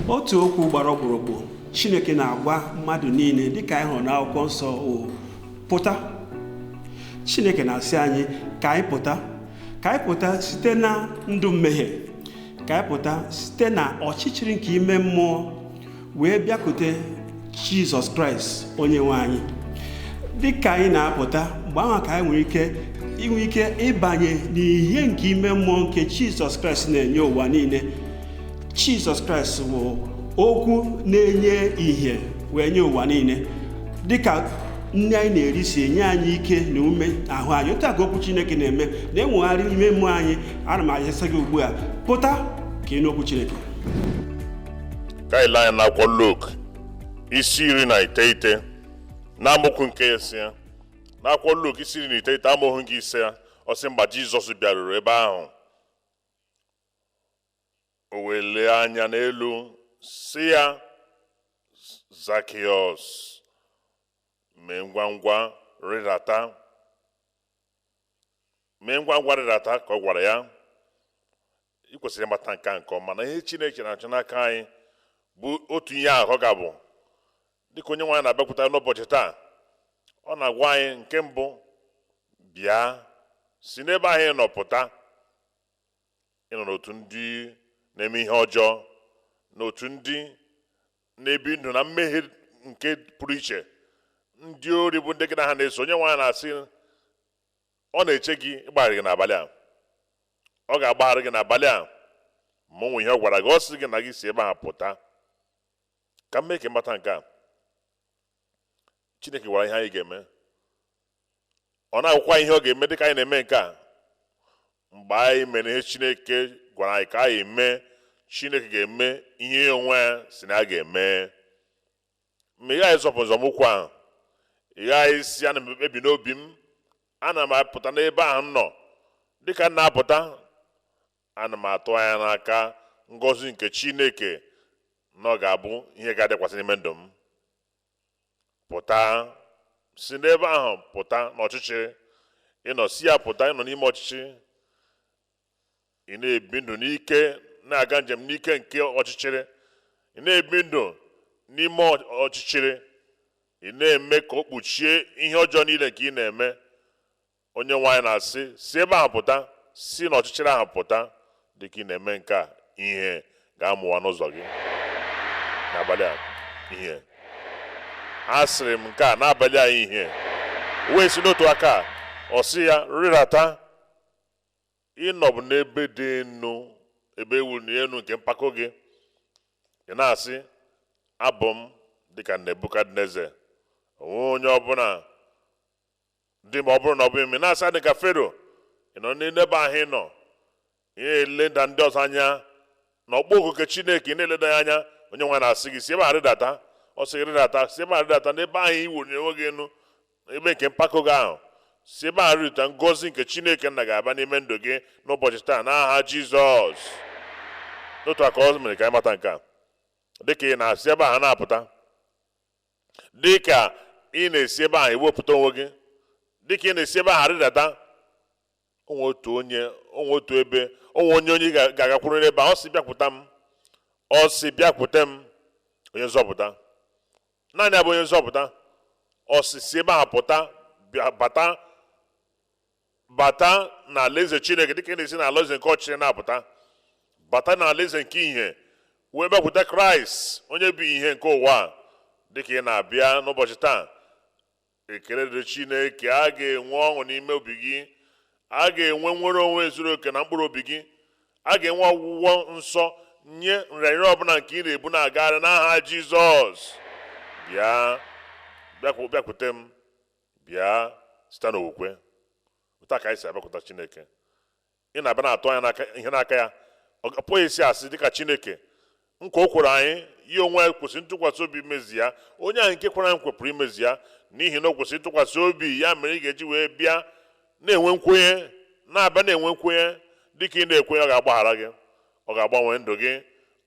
Otu okwu gbara ọkpụrụkpụ Chineke na-agwa mmadụ niile dịka anyị hụrụ n'akwụkwọ nsọ o pụta. Chineke na-asị anyị ka anyị pụta, ka anyị pụta site na ndụ mmehie, ka anyị pụta site na ọchịchịrị nke ime mmụọ wee bịakwute Jizọs Kraịst onye nwe anyị. Dịka anyị na-apụta, mgbe ahụ ka anyị nwere ike inwe ike ịbanye n'ihe nke ime mmụọ nke Jizọs Kraịst na-enye ụwa niile. Jizọs Kraịst bụ okwu na-enye ìhè wee nye ụwa niile. Dịka nri anyị na-eri si enye anyị ike na ume ahụ anyị, otu a ka okwu Chineke na-eme na-enwegharị ime mmụọ anyị. Ana m ayasị gị ugbu a, pụta ka ị nụ okwu Chineke. Ka anyị lee anya n'akwụkwọ Luk isi 19 na amaokwu nke 5 ya. N'akwụkwọ Luk isi 19 amaokwu nke 5 ya, ọ sị mgbe Jizọs bịaruru ebe ahụ, o wee lee anya n'elu sị ya, Zakiọs, mee ngwa ngwa rịdata, mee ngwa ngwa rịdata, ka ọ gwara ya. Ị kwesịrị ịmata nke a nke ọma na ihe Chineke na-achọ n'aka anyị bụ otu ihe ahụ ọ ga-abụ. Dịka onye nwe anyị na-abịakwute n'ụbọchị taa, ọ na-agwa anyị nke mbụ, bịa si n'ebe ahụ ị nọ pụta. Ị nọ n'otu ndị na-eme ihe ọjọọ, n'otu ndị na-ebi ndụ na mmehie nke pụrụ iche, ndị ori bụ ndị gị na ha na-eso. Onye nwe anyị na-asị ọ na-eche gị ịgbaghara gị n'abalị a, ọ ga-agbaghara gị n'abalị a. Ma o nwe ihe ọ gwara gị, ọ sị gị na gị si ebe ahụ pụta. Ka m mee ka ị mata nke a, Chineke gwara ihe anyị ga-eme, ọ na-agwakwa ihe ọ ga-eme dịka anyị na-eme nke a. Mgbe anyị mere ihe Chineke gwara anyị ka anyị mee, Chineke ga-eme ihe onwe ya si na ya ga-eme. Ma ị ghaghị ịzọpụ nzọmụkwụ ahụ, ị ghaghị isi ana m ekpebi n'obi m, ana m apụta n'ebe ahụ m nọ. Dịka m na-apụta, ana m atụ anya n'aka ngọzi nke Chineke na ọ ga-abụ ihe ga-adịkwasị n'ime ndụ m. Pụta, si n'ebe ahụ pụta n'ọchịchịrị ị nọ, si ya pụta. Ị nọ n'ime ọchịchị, ị na-ebi ndụ n'ike, na-aga njem n'ike nke ọchịchịrị, ị na-ebi ndụ n'ime ọchịchịrị, ị na-eme ka o kpuchie ihe ọjọọ niile nke ị na-eme. Onye nwe anyị na-asị, si ebe ahụ pụta, si n'ọchịchịrị ahụ pụta. Dịka ị na-eme nke a, ihe ga-amụwa n'ụzọ gị n'abalị a. Ihe a sịrị m nke a n'abalị a, ihe wee si n'otu aka ọ sị ya, rịdata. Ịnọbụ n'ebe dị enu, ebe ewu n'elu nke mpako gị, ị na-asị abụ m dịka Nebukadneza, onwe onye ọbụla dị ma ọ bụrụ na ọ bụghị m. Ị na-asị dịka Fero, ị nọ n'ebe ahụ ị nọ, ị na-eleda ndị ọzọ anya na ọkpọ oku Chineke, ị na-eleda ya anya. Onye nwe na-asị gị si ebe ahụ rịdata. Ọ sị gị rịdata, si ebe ahụ rịdata, n'ebe ahụ i wuru onwe gị enu, ebe nke mpako gị ahụ, si ebe ahụ rịdata. Ngọzi nke Chineke nna ga-abịa n'ime ndụ gị n'ụbọchị taa n'aha Jizọs. N'otu aka ọ mere ka anyị mata nke a, dịka ị na-asị ebe ahụ na-apụta, dịka ị na-esi ebe ahụ ewepụta onwe gị, dịka ị na-esi ebe ahụ rịdata, onwe otu onye, onwe otu ebe, onwe onye onye ga-agakwuru n'ebe ahụ. Ọ sị bịakwute m, ọ sị bịakwute m, onye nzọpụta. Naanị ya bụ onye nzọpụta. Ọ sị si ebe ahụ pụta, bịa bata, bata n'alaeze Chineke. Dịka ị na-esi n'alaeze nke ọchịchịrị na-apụta, bata n'alaeze nke ihe, wee bịakwute Kraịst onye bụ ihe nke ụwa a. Dịka ị na-abịa n'ụbọchị taa, ekele dịrị Chineke, a ga-enwe ọṅụ n'ime obi gị, a ga-enwe nnwere onwe zuru oke na mkpụrụ obi gị, a ga-enwe ọgwụgwọ nsọ nye nrịanrịa ọbụla nke ị na-ebu na-agagharị n'aha Jizọs. Bịa, bịakwute m, bịa site n'okwukwe. Otu a ka anyị si abịakwute Chineke. Ị na-abịa na-atụ anya n'aka ihe n'aka ya, ọ pụghị isi asị dịka Chineke nkwa o kwere anyị, ya onwe ya kwesịrị ntụkwasị obi imezi ya. Onye ahụ nke kwere anyị kwepụrụ imezi ya, n'ihi na o kwesịrị ntụkwasị obi. Ya mere ị ga-eji wee bịa na-enwe nkwenye, na-abịa na-enwe nkwenye. Dịka ị na-ekwenye, ọ ga-agbaghara gị, ọ ga-agbanwe ndụ gị,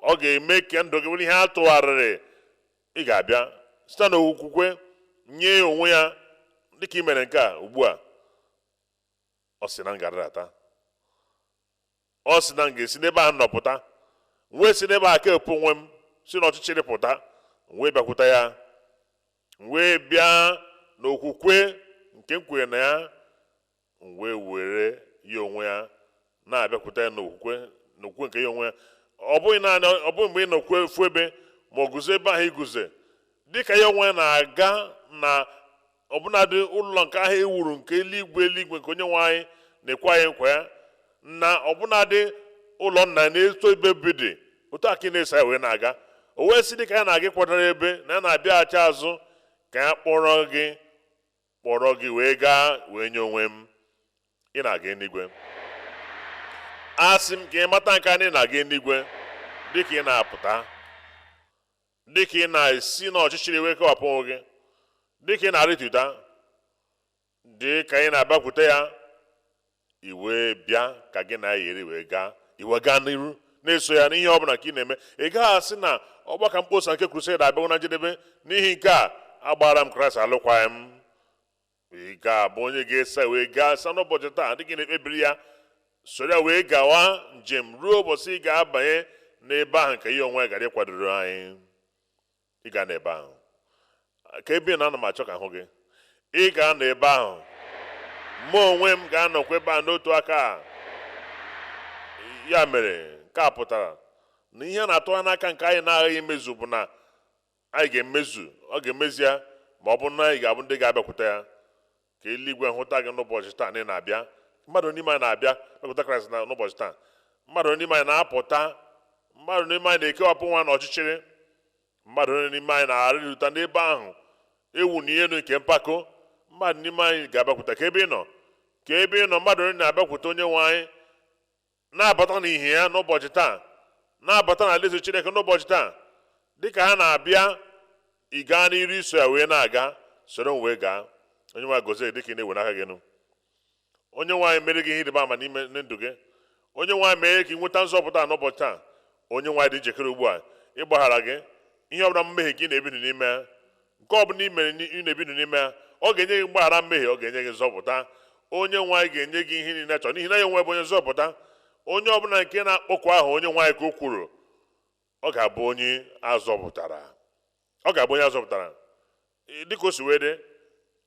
ọ ga-eme ka ndụ gị bụrụ ihe a tụgharịrị. Ị ga-abịa site n'okwukwe nye onwe ya. Dịka ị mere nke a ugbu a, ọ sị na m ga-arịdata, ọ sị na m ga-esi n'ebe ahụ nọpụta, wee si n'ebe a kepụ onwe m. si n'ọchịchịrị pụta, wee bịakwute ya, wee bịa n'okwukwe nke m kwere na ya, wee were ya onwe ya na-abịakwute ya n'okwukwe nke ya onwe ya. Ọ bụghị naanị, ọ bụghị mgbe ị nọ ofu ebe ma ọ guzo ebe ahụ iguzo, dịka ya onwe ya na-aga na ọbụnadị ụlọ nke ahụ ewuru nke eluigwe eluigwe nke onye nwe anyị na-ekwe anyị nkwa ya, na ọbụnadị ụlọ nna na-eto ebe bi dị, otu aka ị na-eso ya wee na-aga. O wee sị dịka ya na-aga ịkwadoro ebe na ya na-abịaghachi azụ ka ya kpọrọ gị wee gaa wee nye onwe m. Ị na-aga eluigwe. Asị m ka ị mata nke anyị na-aga eluigwe dịka ị na-apụta, dịka ị na-esi n'ọchịchịrị wee kewapụ onwe gị, dịka ị na-arịtụta, dịka ị na-abakwute ya, i wee bịa ka gị na ya yiri wee gaa, i wee gaa n'iru na-eso ya n'ihe ọbụla ka ị na-eme. Ị gaghị asị na ọgbakọ mkpọsa nke crusade abịawo na njedebe, n'ihi nke a agbara m Kraịst alụkwaghị m. Ị ga-abụ onye ga-esa wee gaa sa n'ụbọchị taa dịka ị na-ekpebiri ya, soro ya wee gawa njem ruo ụbọchị ị ga-abanye n'ebe ahụ nke ya onwe ya gara ịkwadoro anyị. Ị ga n'ebe ahụ ka ebe ị na-ana m achọ ka hụ gị. Ị ga-anọ ebe ahụ, mụ onwe m ga-anọkwa ebe a n'otu aka. Ya mere nke a pụtara na ihe a na-atụ n'aka nke anyị na-aghaghị imezu bụ na anyị ga-emezu, ọ ga-emezi ya ma ọ bụ na anyị ga-abụ ndị ga-abịakwute ya. Ka eluigwe hụta gị n'ụbọchị taa na ị na-abịa. Mmadụ n'ime anyị na-abịa bịakwute Kraịst n'ụbọchị taa. Mmadụ n'ime anyị na-apụta, mmadụ n'ime anyị na-ekewapụ nwa n'ọchịchịrị, mmadụ n'ime anyị na-arịrịta n'ebe ahụ ewu na elu nke mpako. Mmadụ n'ime anyị ga-abịakwute ka ebe ị nọ, ka ebe ị nọ. Mmadụ na-abịakwute onye nwe anyị, na-abata n'ihe ya n'ụbọchị taa, na-abata n'alaeze Chineke n'ụbọchị taa. Dịka ha na-abịa, ị gaa n'iru iso ya wee na-aga, soro m wee gaa. Onye nwe anyị gozie gị dịka ị na-ewe n'aka gị nụ. Onye nwe anyị mere gị ihe ịrịba ama n'ime ndụ gị. Onye nwe anyị mere ka ị nweta nzọpụta n'ụbọchị taa. Onye nwe anyị dị njikere ugbu a ịgbaghara gị ihe ọbụla mmehie gị na-ebi n'ime ya, nke ọbụla ị mere ị na-ebi n'ime ya, ọ ga-enye gị mgbaghara mmehie, ọ ga-enye gị nzọpụta. Onye nwe anyị ga-enye gị ihe niile chọrọ, n'ihi na ya onwe bụ onye nzọpụta. Onye ọbụla nke na-akpọku aha onye nwe anyị ka o kwuru, ọ ga-abụ onye azọpụtara. Ọ ga-abụ onye azọpụtara. Dịka o si wee dị,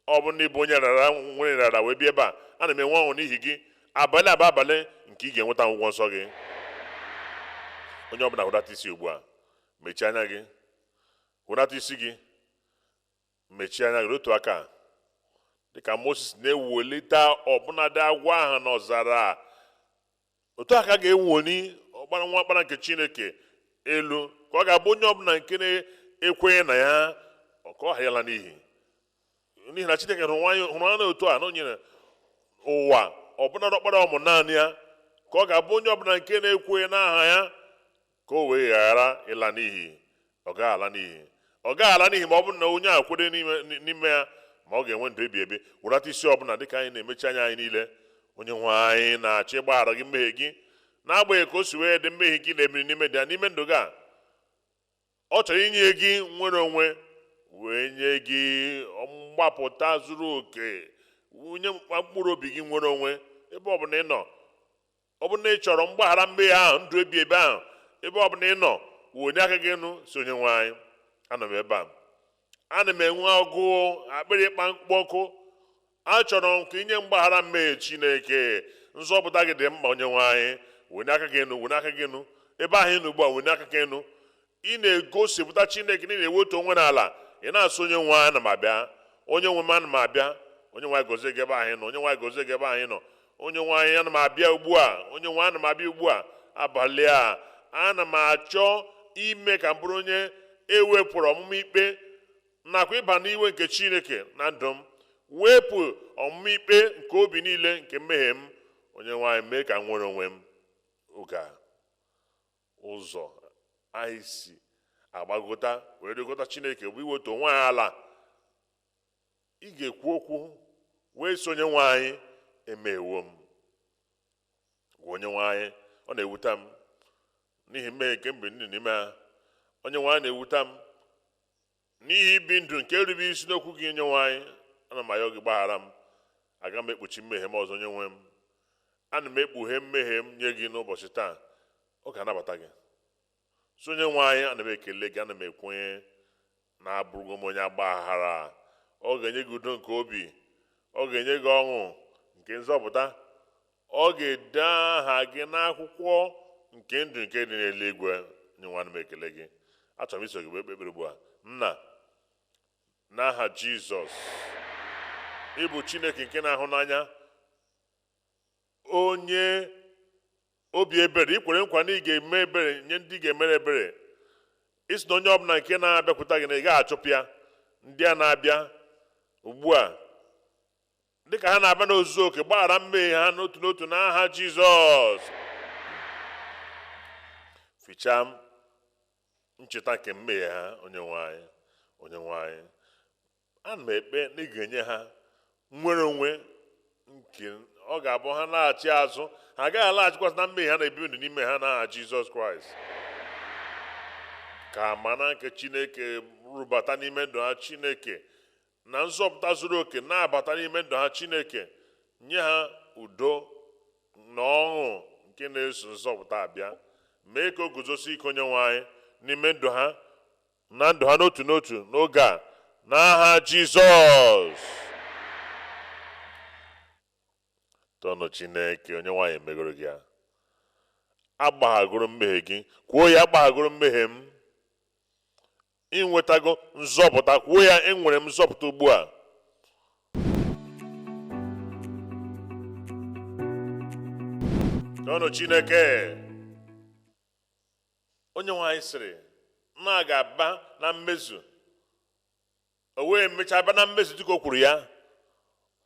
ọ bụ na ịbụ onye rara nwere rara wee bịa ebe a, ana m enwe ọṅụ n'ihi gị. Abalị abụ abalị nke ị ga-enweta ọgwụgwọ nsọ gị. Onye ọbụla hụdata isi ugbu a, mechie anya gị, hụdata isi gị, mechie anya gị n'otu aka. Dịka Moses na-ewelite ọbụnadị agwọ ahụ n'ọzara, otu aka ga-eweli ọkpara nwa ọkpara nke Chineke elu, ka ọ ga-abụ onye ọbụla nke na-ekwenye na ya, ka ọ ghara n'ihi n'ihi na Chineke hụrụ anya otu a na o nyere ụwa ọbụnadị ọkpara ọmụ naanị ya, ka ọ ga-abụ onye ọbụla nke na-ekwenye n'aha ya, ka o wee ghara ịla n'ihi. Ọ gaghị ala n'ihi, ọ gaghị ala n'ihi ma ọ bụrụ na onye a kwere n'ime ya, ma ọ ga-enwe ndụ ebi ebi. Werata isi ọbụla dịka anyị na-emechi anya anyị niile. Onye nwe anyị na-achọ ịgbaghara gị mmehie gị, n'agbanyeghị ka o si wee dị mmehie gị na-ebiri n'ime dị ya n'ime ndụ gị a. Ọ chọrọ inye gị nwere onwe, wee nye gị mgbapụta zuru oke, nye mkpụrụ obi gị nwere onwe ebe ọbụla ị nọ. Ọ bụrụ na ị chọrọ mgbaghara mmehie ahụ, ndụ ebi ebi ahụ, ebe ọbụla ị nọ, wenye aka gị nụ, si onye nwe anyị, anọ m ebe a, ana m enwe ọgụụ akpịrị ịkpa mkpọ ọkụ, achọrọ m ka inye mgbaghara mmehie Chineke. Nzọpụta gị dị mkpa onye nwe anyị. Wenye aka gị nụ, wenye aka gị nụ ebe ahụ ị nọ ugbu a, wenye aka gị nụ. Ị na-egosipụta Chineke na ị na-ewetu onwe n'ala, ị na-asụ onye nwe anyị, ana m abịa, onye nwe m, ana m abịa. Onye nwe anyị gozie gị ebe ahụ ị nọ, onye nwe anyị gozie gị ebe ahụ ị nọ. Onye nwe anyị, ana m abịa ugbu a, onye nwe ana m abịa ugbu a. Abalị a ana m achọ ime ka m bụrụ onye ewepụrụ ọmụmụ ikpe nakwa ịba n'iwe nke Chineke na ndụ m. Wepụ ọmụmụ ikpe nke obi niile nke mmehie m. Onye nwe anyị, mee ka m nwere onwe m. Oge a ụzọ anyị si agbagota wee rịgota Chineke bụ iwetu onwe anyị ala. Ị ga-ekwu okwu wee sị onye nwe anyị, emewo m. Gwa onye nwe anyị, ọ na-ewute m n'ihi mmehie nke mgbe ndị n'ime ha. Onye nwe anyị, na-ewute m n'ihi ibi ndụ nke erube isi n'okwu gị. Onye nwe anyị, ana m ayọ gị, gbaghara m. Aga m ekpuchi mmehie m ọzọ. Onye nwe m, ana m ekpughe mmehie m nye gị n'ụbọchị taa. Ọ ga-anabata gị. So onye nwe anyị, ana m ekele gị, ana m ekwenye na abụrụgo m onye agbaghara. Ọ ga-enye gị udo nke obi, ọ ga-enye gị ọṅụ nke nzọpụta, ọ ga-ede aha gị n'akwụkwọ nke ndụ nke dị n'eluigwe. Onye nwe, ana m ekele gị. Achọrọ m iso gị wee kpee ekpere ugbu a. Nna, n'aha Jizọs, ịbụ Chineke nke na-ahụ n'anya, onye obi ebere. Ị kwere nkwa na ị ga-eme ebere nye ndị ga-emere ebere. Isi na onye ọbụla nke na-abịakwute gị na ị gaghị achụpụ ya. Ndị a na-abịa ugbu a, dịka ha na-abịa n'ozuzu oke, gbaghara mmehie ha n'otu n'otu n'aha Jizọs. Fichaa ncheta nke mmehie ha, onye nwe anyị. Onye nwe anyị, ana m ekpe na ị ga-enye ha nnwere onwe nke ọ ga-abụ ha laghachi azụ, ha agaghị alaghachikwasị na mmehie ha na-ebi ndụ n'ime ha n'aha Jizọs Kraịst. Ka amara nke Chineke rubata n'ime ndụ ha, Chineke, na nzọpụta zuru oke na-abata n'ime ndụ ha. Chineke, nye ha udo na ọṅụ nke na-eso nzọpụta abịa. Mee ka o guzosi ike, onye nwe anyị, n'ime ndụ ha na ndụ ha n'otu n'otu n'oge a n'aha Jizọs. Tọnụ Chineke. Onye nwaanyị emegoro gị ya, agbaghagoro mmehie gị. Kwuo ya, agbaghagoro mmehie m. Ịnwetago nzọpụta. Kwuo ya, enwere m nzọpụta ugbu a. Tọnụ Chineke. Onye nwaanyị sịrị na a ga-aba na mmezu, o wee mechaa bịa na mmezu dịka o kwuru ya.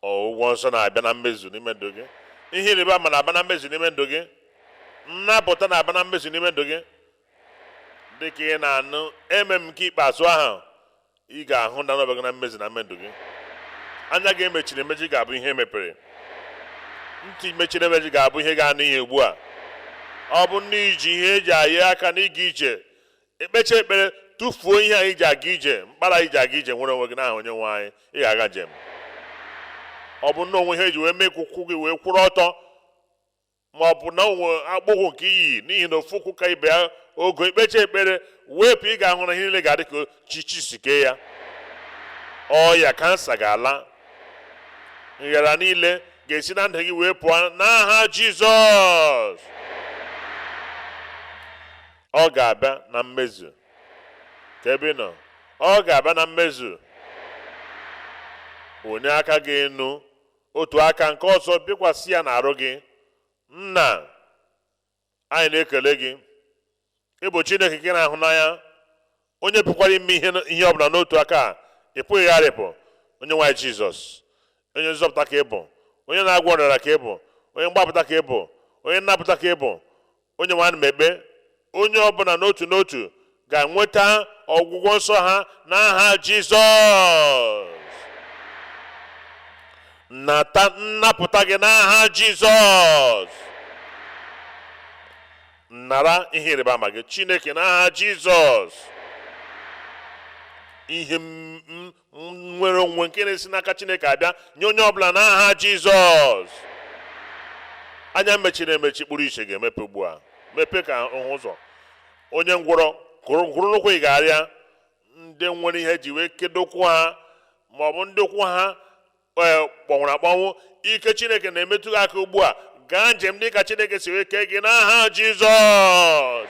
Ọgwụgwọ nsọ na-abịa na mmezu n'ime ndụ gị, ihe ịrịba ama na-abịa na mmezu n'ime ndụ gị, nnapụta na-abịa na mmezu n'ime ndụ gị. Dịka ị na-anụ eme m nke ikpeazụ ahụ, ị ga-ahụ na ọbịa gị na mmezu na ndụ gị. Anya gị emechiri emechi ga-abụ ihe emepere, ntị mechiri emechi ga-abụ ihe ga-anụ ihe ugbu a. Ọ bụ na iji ihe eji ayị aka n'ịga ije, ekpecha ekpere, tụfuo ihe anyị ji aga ije, mkpara anyị ji aga ije, nwere onwe gị n'aha onye nwe anyị. Ị ga-aga njem. Ọ bụ na onwe ihe eji wee mee ka ụkwụ gị wee kwụrụ ọtọ, ma ọ bụ na onwe akpụkwụ nke iyi n'ihi na ofu ụkwụ ka ibe ya ogo, ikpecha ekpere wepụ, ị ga-ahụ na ihe niile ga-adị ka chichi si kee ya. Ọya kansa ga-ala, nghara niile ga-esi na ndụ gị wee pụọ n'aha Jizọs. Ọ ga-abịa na mmezu ka ebe ị nọ, ọ ga-abịa na mmezu. Onye aka gị enu, otu aka nke ọzọ bịakwasị ya n'arụ gị. Nna anyị, na-ekele gị. Ị bụ Chineke nke na-ahụ n'anya, onye pụkwara ime ihe ọbụla n'otu aka a. Ị pụghị gharịpụ. Onye nwe anyị Jizọs, onye nzọpụta ka ị bụ, onye na-agwọ ọrịa ka ị bụ, onye mgbapụta ka ị bụ, onye nnapụta ka ị bụ. Onye nwe anyị, m ekpe onye ọbụla n'otu n'otu ga-enweta ọgwụgwọ nsọ ha n'aha Jizọs. Nata nnapụta gị n'aha Jizọs. Nara ihe ịrịba ama gị, Chineke, n'aha Jizọs. Ihe nwere onwe nke na-esi n'aka Chineke abịa nye onye ọbụla n'aha Jizọs. Anya mechiri emechi, kpụrụ iche ga-emepe ugbu a. Mepee ka hụ ụzọ. Onye ngwọrọ kwụrụ n'ụkwụ, ị ga-arịa. Ndị nwere ihe ji wee kedo ụkwụ ha, ma ọ bụ ndị ụkwụ ha kpọnwụrụ akpọnwụ, ike Chineke na-emetụ gị aka ugbu a. Gaa njem dị ka Chineke si wee kee gị n'aha Jizọs.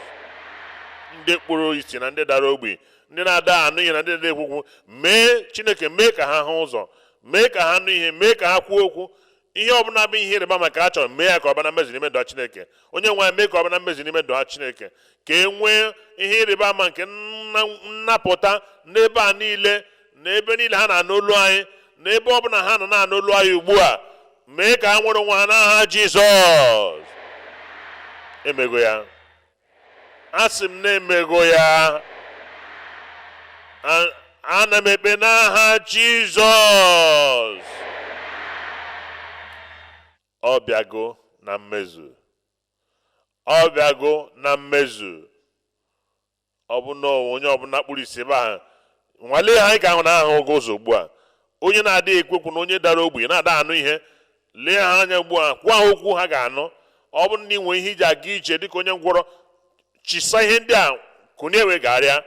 Ndị kpụrụ isi na ndị dara ogbi, ndị na-ada anụ ihe na ndị na-ekwu okwu, mee Chineke mee ka ha hụ ụzọ, mee ka ha nụ ihe, mee ka ha kwuo okwu. Ihe ọbụla bụ ihe ịrịba ama ka a chọrọ, mee ya ka ọ bịa na mmezu n'ime ndụ ha. Chineke, onye nwe anyị, mee ka ọ bịa na mmezu n'ime ndụ ha. Chineke, ka e nwee ihe ịrịba ama nke nnapụta n'ebe a niile na ebe niile ha na-anụ olu anyị, na ebe ọbụla ha nọ na-anụ olu anyị ugbu a. Mee ka ha nwere onwe ha n'aha Jizọs. Emego ya. Asị m na-emego ya. Ana m ekpe n'aha Jizọs. Ọ bịago na mmezu, ọ bịago na mmezu. Ọ bụ na onye ọbụla kpụrụ isi ebe ahụ, nwalee ha, anyị ga-ahụ na aha oge ụzọ ugbu a. Onye na-adịghị ekwekwu na onye dara ogbi na-ada anụ ihe, lee ha anya ugbu a, kwuo ha okwu ha ga-anụ. Ọ bụrụ na ị nwee ihe iji aga ije dịka onye ngwọrọ, chisa ihe ndị a. Kunie wee gagharịa,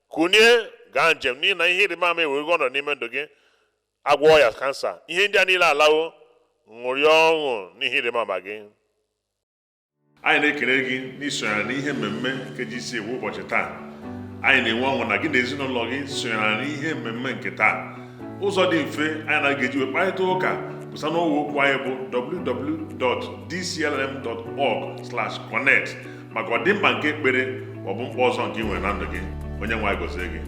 kunie gaa njem, n'ihi na ihe ịrịba ama ewego ọnọdụ n'ime ndụ gị. Agwọ ọya kansa, ihe ndị a niile alawo. Ṅụrịa ọṅụ n'ihe ịrịba ama gị. Anyị na-ekele gị n'isonyere n'ihe mmemme nke ji isi ewu ụbọchị taa. Anyị na-enwe ọṅụ na gị na ezinụlọ gị sonyere n'ihe mmemme nke taa. Ụzọ dị mfe anyị na ga-eji wee kparịta ụka pụsa n'ọwa okwu anyị bụ www.dclm.org/connect maka ọdịmkpa nke ekpere ma ọ bụ mkpa ọzọ nke ị nwere na ndụ gị. Onye nwe anyị gọzie gị.